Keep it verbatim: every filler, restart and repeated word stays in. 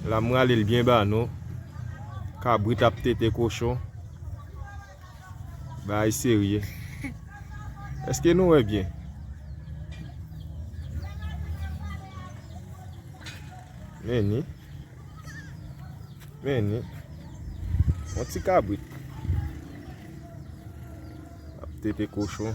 La m rale l byen ba nou. Kabrit ap tete kochon. Bagay serye. Èske nou wè byen? Men ni. Men ni. Yon ti kabrit. Ap tete kochon.